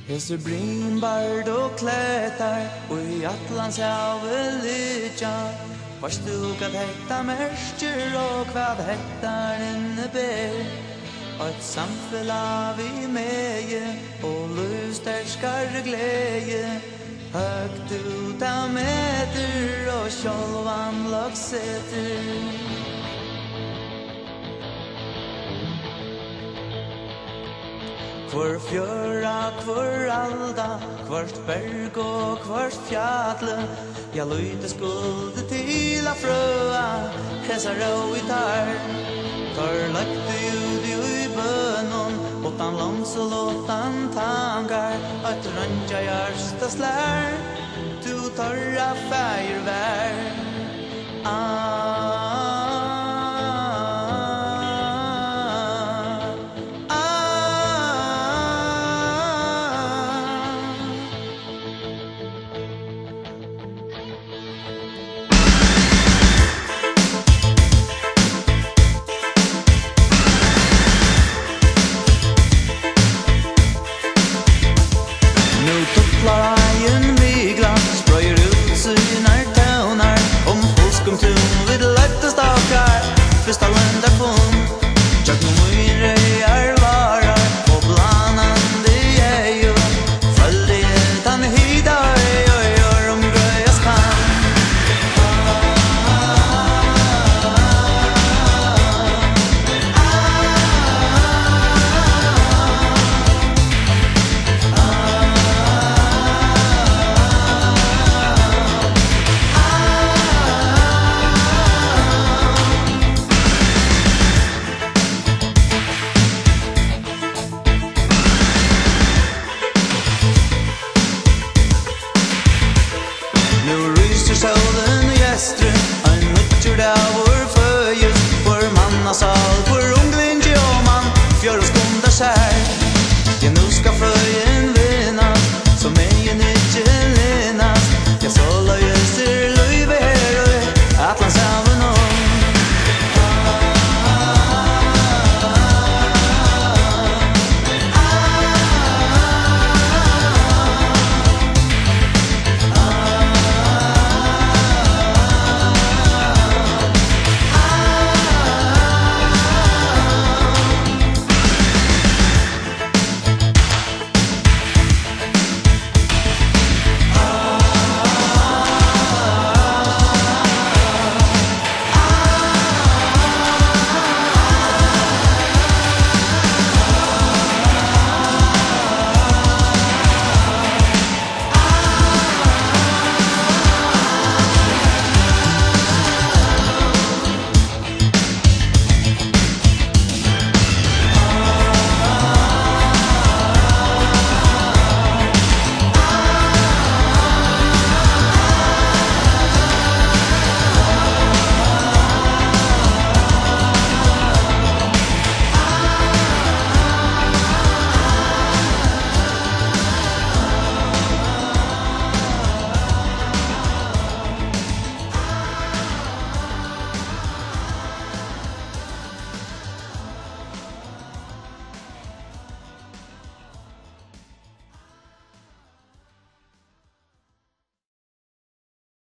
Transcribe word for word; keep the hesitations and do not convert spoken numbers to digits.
Hesir brimbardu klettar í Atlantshavi liggja, veitst tú, hvat hetta merkir og hvat hetta inniber? Eitt samfelag við megi og lívsterkari gleði, høgt út av metur og sjálvan løgsetur. Hvør fjøra, hvør alda, hvørt berg og hvørt fjall, ja, lítið skuldi til at frøa hesa ró í tær. Teir løgdu út í bønum, uttan longsul, uttan tankar, eitt reingjað hjarta slær, tú teirra faðir var. Ah, ah, ah. Nú dutlar áin við glansi, spreiðir út sínar tónar, um fullkomið tún vit løgdust okkar fyrsta loyndarfund. Gjøgnum mýrar, várar og blanandi eygu føldi eg tann hita, ið á jørðum greiðast kann. Nú rísur sólin í eystri, ein nýggjur dagur